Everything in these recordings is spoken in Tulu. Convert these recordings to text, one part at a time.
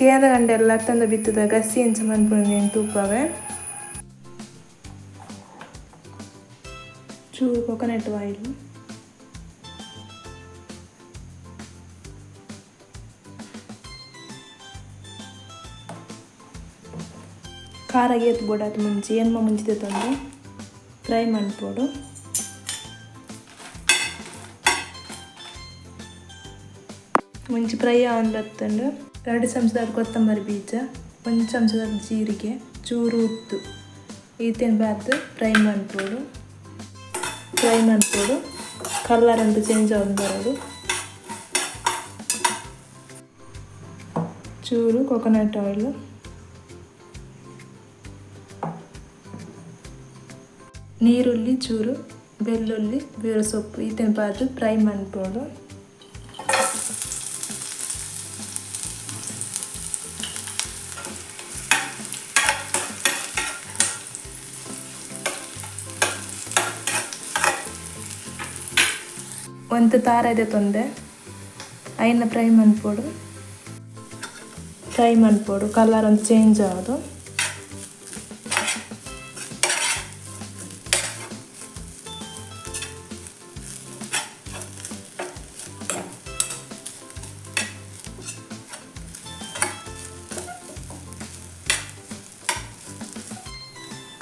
ಕೇಂದ್ರ ಲತ್ತಂದ ಬಿತ್ತುದ ಗಸಿ ಎಂಚ ಮನ್ಪುನ ತೂಪವೆ. ಚೂರು ಕೊಕೊನಟ್ ಆಯಿಲ್. ಖಾರ ಏತ್ ಬೋಡಾತ್ ಮುಂಚಿ ಎನ್ಮ ಮುಂಚಿದ ತಂದು ಫ್ರೈ ಮನ್ಪೊಡು. ಮುಂಚಿ ಫ್ರೈ ಆವೊಂದು ಬತ್ತುಂಡು. 2 ಚಮಚದ ಕೊತ್ತಂಬರಿ ಬೀಜ, 1 ಚಮಚದ ಜೀರಿಗೆ, ಚೂರು ಉತ್ತು ಈತೆನ್ ಬಾರ್ದ್ ಫ್ರೈ ಮನ್ಪೊಡು. ಫ್ರೈ ಮನ್ಪೊಡು ಕಲರ್ ಅಂತ ಚೇಂಜ್ ಆವೊಂದು ಬರೊಡು. ಚೂರು ಕೊಕೊನಟ್ ಆಯಿಲ್, ನೀರುಳ್ಳಿ, ಚೂರು ಬೆಳ್ಳುಳ್ಳಿ, ಬೇರೆ ಸೊಪ್ಪು ಈತೆನ್ ಬಾರ್ದ್ ಫ್ರೈ ಮನ್ಪೊಡು. ಒಂತೆ ತಾರಾಯ್ದ ತೊಂದೆ ಐನ ಫ್ರೈ ಮನ್ಪೊಡು. ಫ್ರೈ ಮನ್ಪೊಡು ಕಲರ್ ಒಂದು ಚೇಂಜ್ ಆವೊಡು.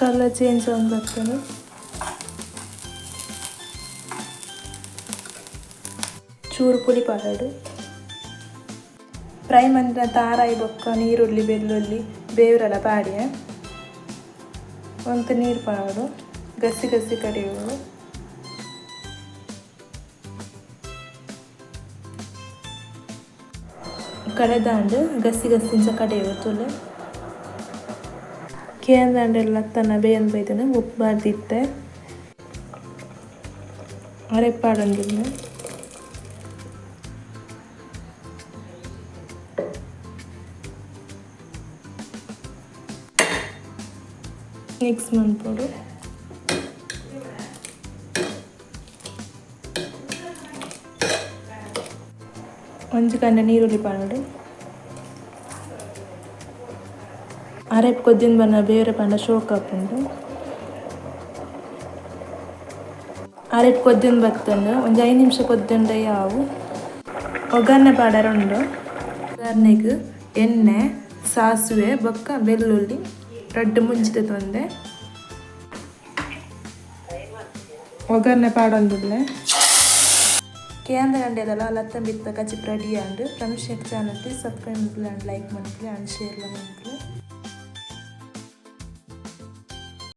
ಕಲರ್ ಚೇಂಜ್ ಆವೊಂದು ಬರ್ತದೆ. ಚೂರು ಪುಳಿ ಪಾಡೋಡು. ಫ್ರೈ ಮಂದಿನ ತಾರಾಯಿ ಬೊಕ್ಕ ನೀರುಳ್ಳಿ, ಬೆಳ್ಳುಳ್ಳಿ, ಬೇವುರೆಲ ಪಾಡಿಯೆ. ಒಂತೆ ನೀರು ಪಾಡೋಡು. ಗಸಿ ಗಸಿ ಕಡೆಯೋಡು. ಕಡೆದಾಂಡು ಗಸಿ ಗಸಿಂಚ ಕಡೆಯೋಡು ತುಲೆ. ಕೇಂದ್ರಂಡೆಲ್ಲ ತನ್ನ ಬೇಯನ್ ಬೈದನ ಉಪ್ಪು ಬಾರ್ದಿತ್ತೆ. ಅರೆಪಾಡೊಂದಿಲ್ಲ. ಮಿಕ್ಸ್ ಮನ್ಪೊಡು. ಒಂಜಿ ಕಂಡ ನೀರುಳ್ಳಿ ಪಾಡೋಡು. ಅರೆಪ್ ಕೊದ್ದಿನ ಬಣ್ಣ ಬೇರೆ ಪಂಡ ಶೋಕ್ ಆಪುಂಡು. ಅರೆಪ್ ಕೊದ್ದಿನ ಬತ್ತಂಡು ಒಂಜಿ 5 ನಿಮಿಷ ಕೊದ್ದಿಂಡ ಯಾವು. ಒಗ್ಗರಣೆ ಪಾಡರೆ ಉಂಡು. ಒಗ್ಗರಣೆಗ್ ಎಣ್ಣೆ, ಸಾಸಿವೆ ಬೊಕ್ಕ ಬೆಳ್ಳುಳ್ಳಿ ರಡ್ಡ್ ಮುಂಚಿದ ತೊಂದೆ. ಒಗ್ಗರಣೆ ಪಾಡೊಂದುಲ್ಲೆ. ಕೇಂದ್ರ ಗಂಟೆದಲ್ಲ ಲತ್ತಂಬಿತ್ತ ಕಚಿಪ್ ರೆಡಿ ಆಂಡ್. ಪ್ರಮಿಶ್ ಚಾನಲ್ ಸಬ್ಸ್ಕ್ರೈಬ್ ಮನ್ಪುಲೆ ಅಂಡ್ ಲೈಕ್ ಮನ್ಪುಲೆ ಅಂಡ್ ಶೇರ್ ಮನ್ಪುಲೆ.